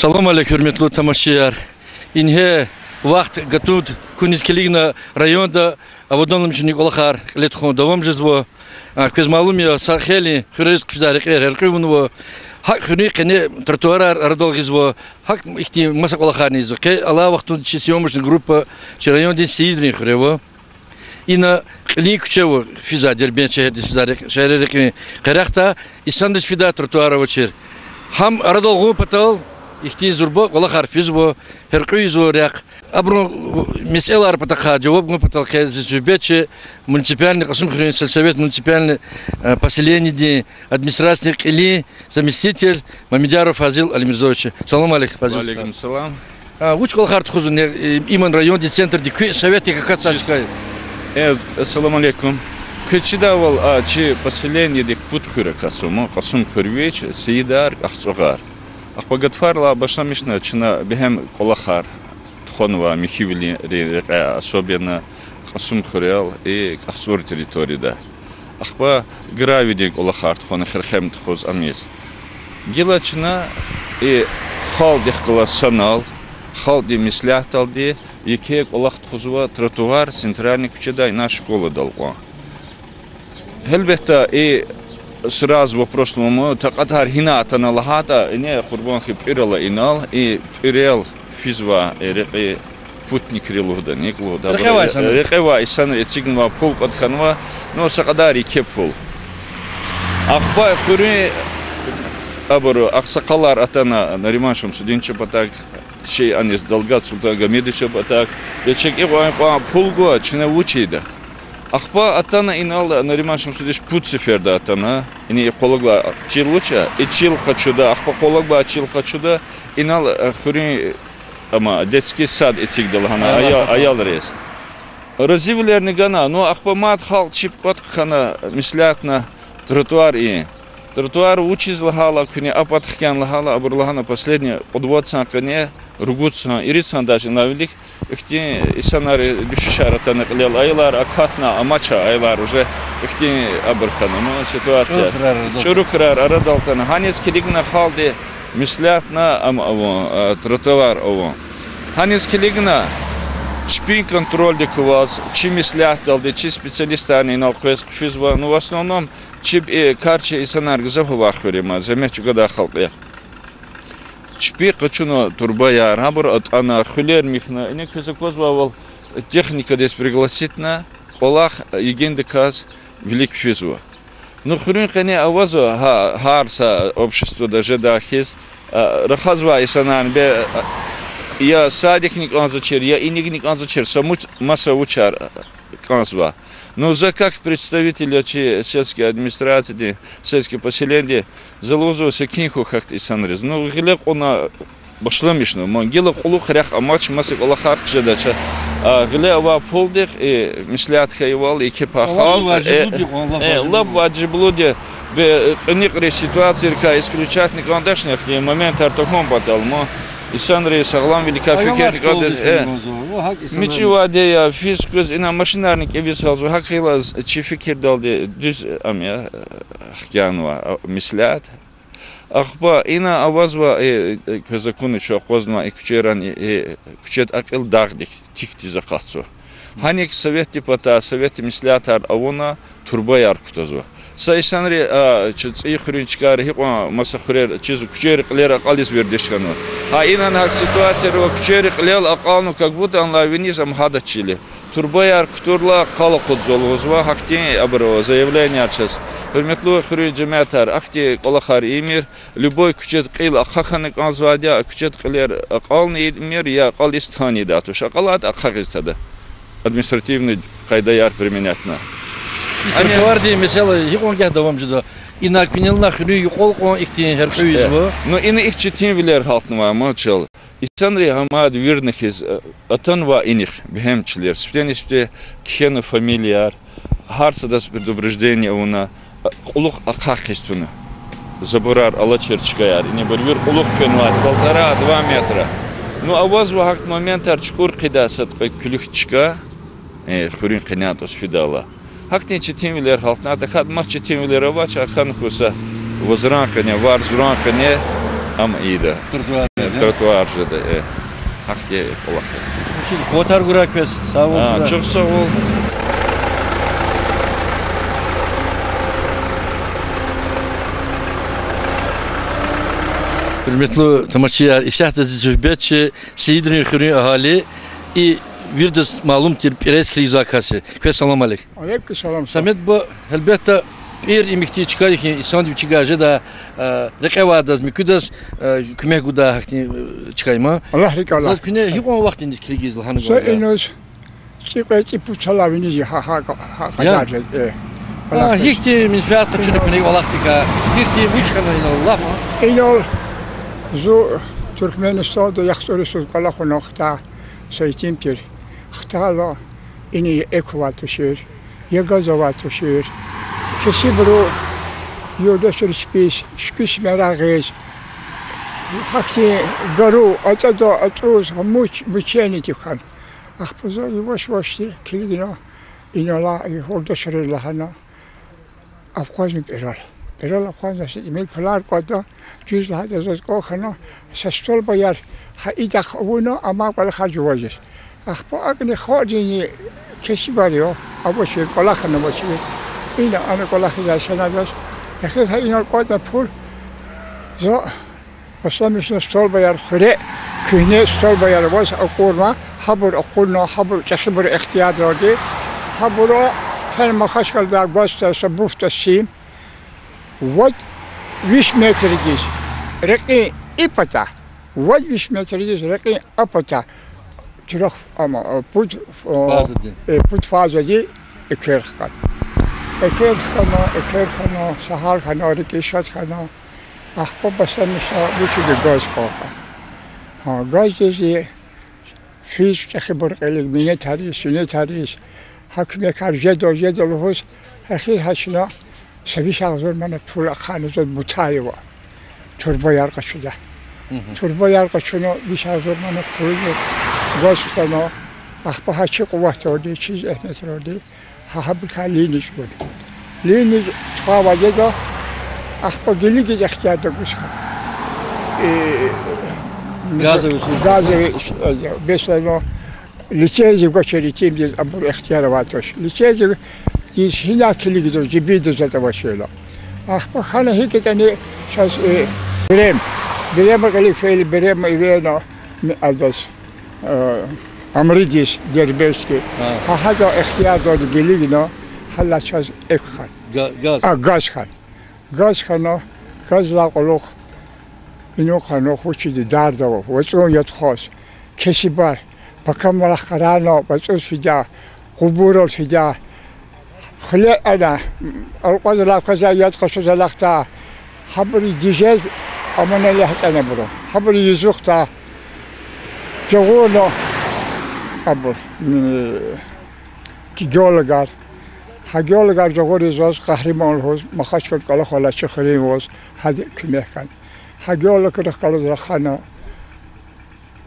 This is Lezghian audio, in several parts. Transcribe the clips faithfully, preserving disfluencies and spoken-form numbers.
Салам алейк, гьуьрметлу тамашачияр. Ингье вахт гатун, куьниз килигна районда авадламишунин кӀвалахар кьиле тухун давам жезва. А, квез малум я, са хейлин хуьрериз хъфизвай рекьер гьяркьуь авунва. ГьакӀ хуьруьн къене тротуарар арадал гъизва. ГьакӀ ихьтин маса кӀвалахарни ийизва. Къе алай вахтунда чи съёмочный группа чи райондин Сеидрин хуьре ава. Ина кьилин куьче ава, физвай Дербент шегьердиз физвай рекь-, шегьеррин рекьин къерехда, инсанриз фидай тротуар авачир. Гьам арадал гъун патал ихьтин зурба кӀвалахар физва, гьяркьуь ийизва рехъ. Абурун месэлайрин патахъай жаваб гун патал къе зи суьгьбетчи муниципальный, Кьасумхуьруьн сельсовет муниципальный, э, поселениедин администрациядин кьилин заместитель Мамедяров Фазил Алимирзоевич. Салам алейк, Фазил. Ва алейкум салам. А, вуч кӀвалахар тухузва, э, иман райондин центрдик куь советдик акатзавай чка я? Э, салам алейкум. Квез чидайвал, а, чи поселениедик пуд хуьр акатзава, Кьасумхуьр вич, Сеидар, КӀахцӀугъар. Ахпа гатфарилай башламишна чна бегьем кӀвалахар тухванва михьивилин рекье, особенно Кьасумхуьрел и КӀахцӀур территорияда. Ахпа гравийдин кӀвалахар тухвана хирхем тухуз ам яз. Гила чна и халкьдихъ галаз санал, халкьдин меслятдалди еке кӀвалах тухузва тротуар центральный куьчедай инай школадал кьван. Гьелбетда, и сразу вопрос лугьун, такьатар гьина атана лагьайтӀа, ине Къурбан хьи пӀир ала инал, и пӀирел физвай, э, рекьи путникри лугьуда, ник лугьуда, рекье авай инсанри, рекье авай инсанри эцигнавай пул кӀватӀ хьанва, ну, са кьадар еке пул. Ахпа хуьруьн абуру агъсакъалар атана Нариман Шамсудиновича патак, чи аниз Далгат Султангьамидовича патак, я чак икьван-икьван пул гва, чна вуч ийида. Ахпа атана инал Нариман Шамсудинович пуд сеферда атана, ина и къвалав гвай чил вуч я, и чил къачуда, ахпа къвалав гвай чил къачуда, инал, э, хуьруьн, ама, детский сад эцигда лагьана аялриз. Разивилерни гана, ну, ахпа мад халкь чеб кӀватӀ хьана, меслятна, тротуар ийин. Тротуар вучиз лагьайла, куьне а пад хкян лагьайла, абуру лагьана последний кьуд-вад йисан къене, ругуд йисан, ирид йисан даже ина вилик ихьтин инсанар, дуьшуьшар атана кьилел, аялар акатна, амач, аялар уже ихьтин абур хьана, ну, ситуация. ЧӀуру крар арадал атана. Гьаниз килигна халкьди меслятна ам авун, э, тротуар авун. Гьаниз килигна чпин контрольдик кваз, чи меслятдалди, чи специалистарни инал къвез хъфизва, ну, в основном чеб, э, кар чи инсанар гзаф авай хуьр я, ма, зегьмет чӀугвадай халкь я. Чпи къачуна турбаяр, гьабур атӀана, хуьлер михьна, ина квез аквазвайвал техникадиз пригласитьна, кӀвалах, э, йигиндаказ вилик физва. Ну, хуьруьн къене авазва, гьа, гьар са обществода жедай хьиз, а, рахазвай инсанарни бе, а, я садикни кӀанзавачир, я инигни кӀанзавачир, са мус-, маса вучар, а, кӀанзава. Ну, за как представитель чи сельской администрациядин, сельский поселениедин, за лугьузва секин хьухь гьахьтин инсанриз. Ну, гъиле кьуна башламишна, ма гила кьулухъ рехъ амач, маса кӀвалахар хъжедач. А гъиле авай пулдихъ, э, меслят хьайивал, еке пай халкь, э, лап важиблуди, бе, кьиникьрин ситуацийрикай исключатьна кӀандачни ахьтин моментар тахьун патал, ма инсанри сагъламвиликай фикирна кӀандачни, э, мичӀивайди я, физ-куьз, ина машинарни кӀевиз гьалзава, гьакӀ хьайила чи фикирдалди дуьз ам я, хкянава меслят. Ахпа ина авазва, э, э, квез акуна чун акъвазнава и куьчейран, э, куьчедин акьил дагъдик тикдиз акъатзава. Гьаник советдин патай, советдин меслятар авуна, турбаяр кутазва. Са инсанри, а, чи ЦӀийи хуьруьн чкайра гьикьван маса хуьрер чизва, куьчейрин кьилер акьализ вердиш хьанва. Гьа инани гьакӀ ситуацияр ава, куьчейрин кьилел акьална, как будто анлай виниз ам гьадач чили. Турбаяр кутурла, къал акъудзава лугьузва, гьахьтин абуру заявленияр чаз. Гьуьрметлу хуьруьн жемятар, ахьтин кӀвалахар ийимир, любой куьчедин кьил ахъа хьана кӀанзавайди я, куьчедин кьилер акьална ийимир, я акьал ийиз тан ийидай туш. АкьалтӀа ахъа гъиз тада. Административный къайдаяр применятьна. Тротуардин месэла гьикьван гагь давам жеда? Ина куьнелни хуьруьн юкьвал кьван ихьтин гьяркьуь ийизва. Ну, ина ихьтин четинвилер гьалтнавай, ма чал. Инсанри гьамайд вирна хьиз, э, атанвай инихъ бегьем чилер. Сифтени-сифте кхьена фамилияр, гьар садаз предупреждение авуна, э, кьулухъ ахъа хъийиз туна. Заборар алачир чкаяр. Инибур вири кьулухъ фенвайди, полтора-два метра. Ну, авазва гьахьтин моментар, чукӀур хъийидай са кьве куьлуьхь чка, э, хуьруьн къенятӀуз фидайла. Гьахьтин четинвилер гьалтна, тахьайтӀа мад четинвилер авач, ахьана хьуй са вазран къене, вар-зуран къене ам ийида. Тротуар. Тротуар жеда, э, гьахьтин кӀвалах я. Значит, къуватар гурай квез, сагъ ol. А, чухсагъ ol. Гьуьрметлу тамашачияр, исятда зи суьгьбетчи Сиидрин хуьруьн агьали, и виридаз малум тир ПӀирец килигзавай кас я. Квез салам алейк. Алейкум салам. Самед буба, гьелбетда, пӀир имихьтин чка я хьи, инсандин вичикай жедай, э, рекье авайдаз, муькуьдаз, э, куьмек гудай гьахьтин, э, чка я ман. Аллагь рикӀ алай. Заз куьне гьикьван вахтунда килигиз лагьана гваз? Са иниз цӀикьвед-цӀипуд йисалай виниз я гьа, гьа, гьа, гьа, я, кьадар жез, э, а, кӀвалахиз. Гьихьтин менфят къачуна куьне и кӀвалахдикай, гьихьтин, вуч хьана инал, лагь ман. Инал зун Туьркменистанда яхцӀур йисуз кӀвалахуна хтай, са итим тир. Хтайла, ина я экв авай тушир, я газ авай тушир. Кесибру юлдашри чпиз шуькӀуь-симера гъиз, гьахьтин гару, атӀада атӀуз, муч-, мучениедик хьана. Ахпа зун яваш-явашди килигна, инал и юлдашриз лагьана: Афгъазни пӀирал. ПӀирал афгъазни са тӀимил пулар кӀватӀна, дуьз лагьайтӀа заз кӀан хьана, са столбаяр гьа идахъ авуна, амай кӀвалахар жуваз жез. Ахпа акӀни халкьдини кесибар я, авачир, кӀвалахна авачир. Ина ана кӀвалахиз санал яз. Эхир гьа инал кӀватӀна пул, за басламишна столбаяр хуьре, куьгьне столбаяр аваз акӀурна, гьабур акъудна, гьабур чӀехибур ихтиярдалди, гьабура фена Махачкъаладай гваз са буфда сим, вад виш метрдиз рекьин и пата, вад виш метрдиз рекьин а пата, чурухъ ама, пуд, фазади, э, пуд фазади эквер хкана. Эквер хкана, эквер хана, са гьал хьана, рикӀин шад хьана. Ахпа басламишна вичиз газ кӀан хьана. Гьа, газдиз физ чӀехибур кьилив, минетар ийиз, сунетар ийиз, гьа куьмекар жеда, жеда лугьуз, эхир гьа чна са виш агъзур манат пул ахъайна заз Бутаева турбаяр къачуда. Турбаяр къачуна, виш агъзур манат пул газ хтана, ахпа гьа чи къуватдалди, чи зегьметралди, гьа, гьабурукай линия чӀугуна. Линия тухвайди жеда, ахпа гилигиз ихтияр гуз хьана. Э, газовый, бес ана лицензия гвачир итимдиз, абур ихтияр авай туш. Лицензиядиз гьина килигзава, жибинда затӀ авачирла. Ахпа хьана гьикӀ ятӀани чаз, э, Берем. Берема кьилив фейила, Берема эвена, ми адаз, э, Амридиз, Дербентский. Гьа, гьада ихтиярдалди гилигна, гьалай чаз экв хьана. А, газ хьана. Газ хьана, газдилай кьулухъ инук-ханук вучиз дарда ава, вацӀун яд хъваз. Кесибар, пакамарахъ къарагъна, вацӀуз фида, къубурал фида. Хъуьле ана, алкьвадалай къвезвай яд къачуз алахъда, гьабуруз дижез амана легьтӀана абуру. Гьабуру юзухда, жагъурна абур, геологар. Гьа геологар жагъуриз заз, къагьриман лугьуз, Махачкъалада кӀвалахвалай чи хуьруьн ваз, гьади куьмек хьана. Гьа геологрихъ галаз рахана,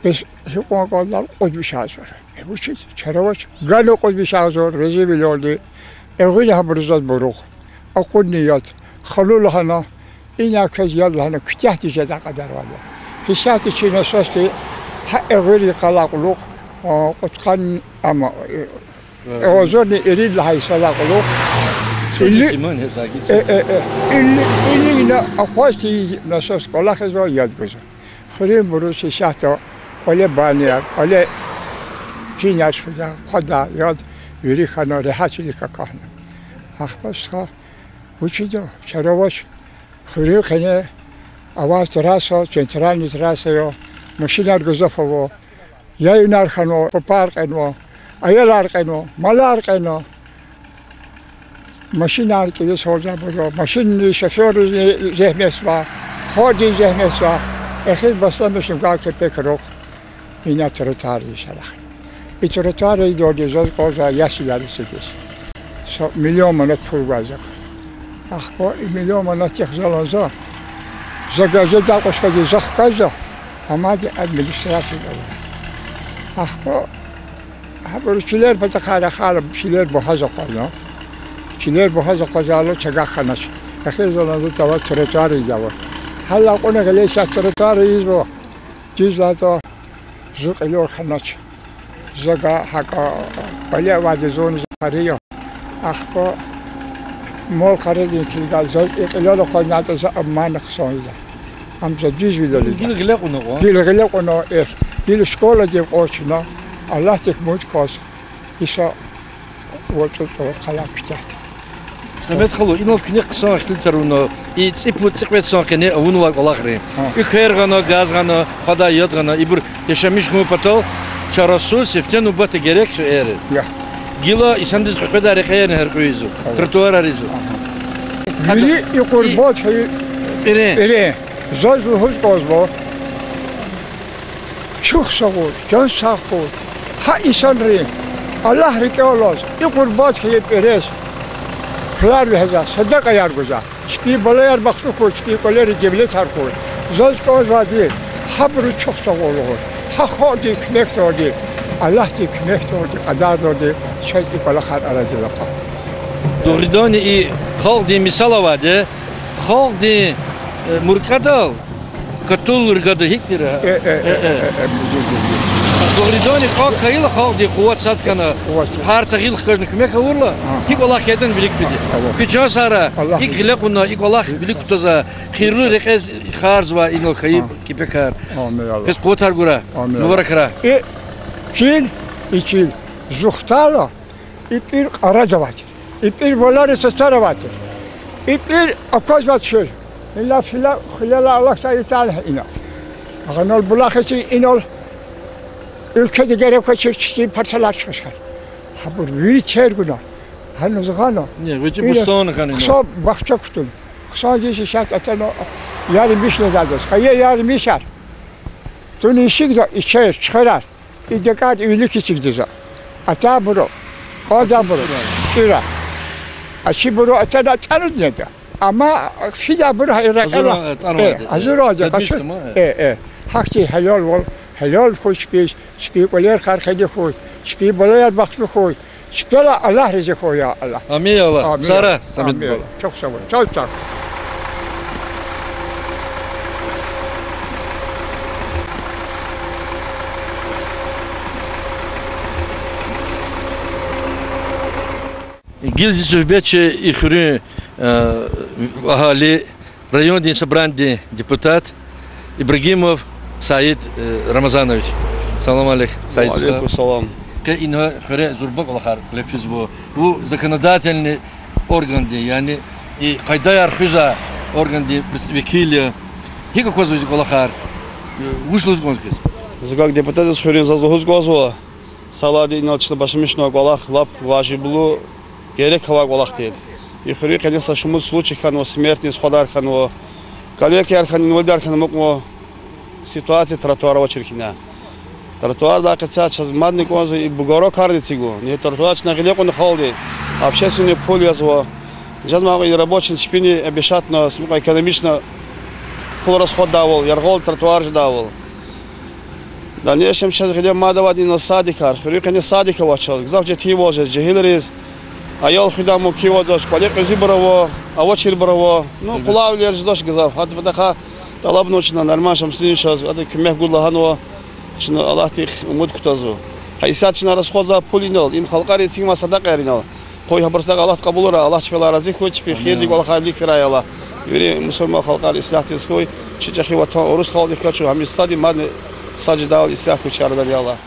бес гьикьван кӀандал кьуд виш агъзур. Э, вучиз? Чара авач. Гана кьуд виш агъзур, разивилелди. Эгъуьна гьабуру заз буругъ. Акъудна яд. Халу лагьана, ина квез яд лагьана, куьтягьди жедай кьадарвал я. Гьисятда чи насосди гьа эгъуьр йикъалай кьулухъ, а, кьудкъанни ама, э, агъзурни ирид лагьай йисалай кьулухъ. Илли-, э, э, э, илли-, илли ина акъваз тийиз насос кӀвалахзава, яд гузва. Хуьруьнбуруз гьисятда кӀвале баняр, кӀвале чинар хъвада, хъвада, яд вири хьана, регьятвилик акахьна. Ахпа стха, вучида, чара авач, хуьруьн къене авай трасса, центральный трасса я, машинар гзаф ава, яйунар хьанва, папар кьенва, аялар кьенва, малар кьена. Машинар кӀевиз гьалзабура, машинни, шофёрризни зегьметзава, халкьдиз зегьметзава. Эхир басламишна гьа кепекрихъ ина тротуар ийиз алахъна. И тротуар ийидалди заз кӀанзава ясилар эцигиз. Са миллион манат пул гвай за. Ахпа и миллион манатдихъ залан за, за газетдай кьван чкадиз за хкажза, амайди администрациядиз ава. Ахпа гьабуру чилер патахъай рахайла, чилер бугьаз акъвазна. Чилер бугьаз акъвазайла чагахъ хьанач. Эхир залан за тавар тротуар ийидайвал. Гьалай кьуна гъиле са тротуар ийизва. Дуьз лагьайтӀа, зун кьилел хьанач. Зун гьакӀа кӀвале авайди, зун зун къари я. Ахпа мал-къаредин килигай заз и кьилел акъвазнайтӀа, за амма хъсан я. Ам за дуьзвилел ийида. Гила гъиле кьуна кьван? Гила гъиле кьуна, эхь. Гила школадив кьван чна. Аллагьдик умуд кваз, иса вацӀуцӀ къала куьтягьда. Самед халу, инал куьне хъсан ихтилатар авуна, и цӀипуд-цӀикьвед сан къене авунвай кӀвалахрин. Гьа. Уьхвер гъана, газ гъана, хъвадай яд гъана, ибур яшамиш хьун патал чарасуз сифте нубатда герек шейэр я. Гила инсандиз къекъведай рекьерни гьяркьуь ийизва, тротуарар ийизва. Вири и къурбанд хьайи пӀирен, пӀирен, заз лугьуз кӀанзава, чухсагъул, чан сагъ хьуй. Гьа инсанри Аллагь рикӀел алаз, и къурбанд хьайи пӀирез пулар вегьезва, садакьаяр гузва. Чпин балаяр бахтлу хьуй, чпин кӀвалера девлетар хьуй. Заз кӀанзавайди, гьабуру чухсагъул лугьуз, гьа халкьдин куьмекдалди, Аллагьдин куьмекдалди, кьадардалди чаз и кӀвалахар арадиз акъвазда. Дугъриданни и халкьдин мисал авайди, халкьдин, э, муркӀадал катул ргада гьикӀ тир? Э, э, э, э, э, э, э. Дугъриданни кӀватӀ хьайила халкьдин къуват сад хьана, гьар са гъил хкажна куьмек авурла, гьи кӀвалах хьайитӀани вилик фиди. Куь чан сагърай, икӀ гъиле кьуна, и кӀвалах вилик кутазва, хийирлу рекье ихьзава инал хьайи кепекар. Квез къуватар гурай, мубаракрай. И чил, и чил зухтайла, и пӀир кьарадавай тир. И пӀир валари цацаравай тир. И пӀир аквазвай тушир. Ина фила хуьлелай алахьзавай ятӀани ина. Гъанал булах эциг инал, уьлкведа герек авачир чичин парталар чуьхуьшхар. Гьабур вири тергуна. Гьаниз гъана. Хъсан бахча кутуна. Хъсан жез ишат атана, ярмиш жезвайди я. Хайи ярмишар. Туни ишигда ичер, чуьхверар. И декӀар вилик эцигда за. Атайбуру, кьадайбуру тӀуьрай. Ачибуру атана тӀануд неда. Амма фидайбуру гьа и рекьел, э, гьазурайди я, къачу. Э, э. Гьахьтин гьелелвал, гьелел хьуй чпиз, чпин кӀвалер хьерхьайди хьуй, чпин балаяр бахтлу хьуй, чпелай Аллагь рази хьуй, я Аллагь. Амин, я Аллагь. Амин. Сагърай, Самед буба. Чухсагъул, чухсагъул. Гила зи суьгьбетчи и хуьруьн, э, агьали, райондин собранидин депутат Ибрагимов Саид, э, Рамазанович. Салам алейк, Саид стха. Ва алейкум салам. Къе ина хуьре зурба кӀвалахар кьиле физва. Вун законодательный органдин, яни и къайдаяр хуьзвай органдин прес-, векил я. ГьикӀ аквазва и кӀвалахар? Э, вуч лугьуз кӀанзава квез? Зи как депутатдиз хуьруьн заз лугьуз кӀанзава, са лагьайди инал чна башламишнавай кӀвалах лап важиблу, герек авай кӀвалах тир. И хуьруьн къене са шумуд случай хьанва, смертни схвадар хьанва, калекаяр хьана, инвалидар хьана амукьнава, ситуация тротуар авачир хьана. Тротуардай къецяй чаз мадни кӀанзава и бугорокарни эцигун. И тротуар чна гъиле кьуна халкьди, общественный пул язва. Жезмай кьван и рабочийни чпини обещатьна, экономично пул расходдайвал, яргъал тротуар жедайвал. В дальнейшем чаз гъиле мад авайди ина садикар, хуьруьн къене садик авач чаз, гзаф четинвал жез жегьилриз, аял хуьдай мумкинвал жезвач, кӀвале кьуьзуьбур ава, авачирбур ава, ну, къулайвилер жезвач гзаф. Гьадан патахъай тӀалабнава чна Нарман Шамсудиновичаз, ада куьмек гуд лагьанва, чна Аллагьдихъ умуд кутазва. Гьа исятда чна расходзавай пул инал, им халкьари эцигнавай садакьаяр инал. Къуй гьабур садакьа Аллагьди кьабулрай, Аллагьди чпелай рази хьуй, чпин хийирдин кӀвалахар вилик фирай, я Аллагь. Вири мусурман халкьар ислягьдиз хьуй, чи чӀехи ватан урус халкьдихъ квачу, гьам и сади мадни сад жедайвал ислягь хьуй чи арадан, я Аллагь.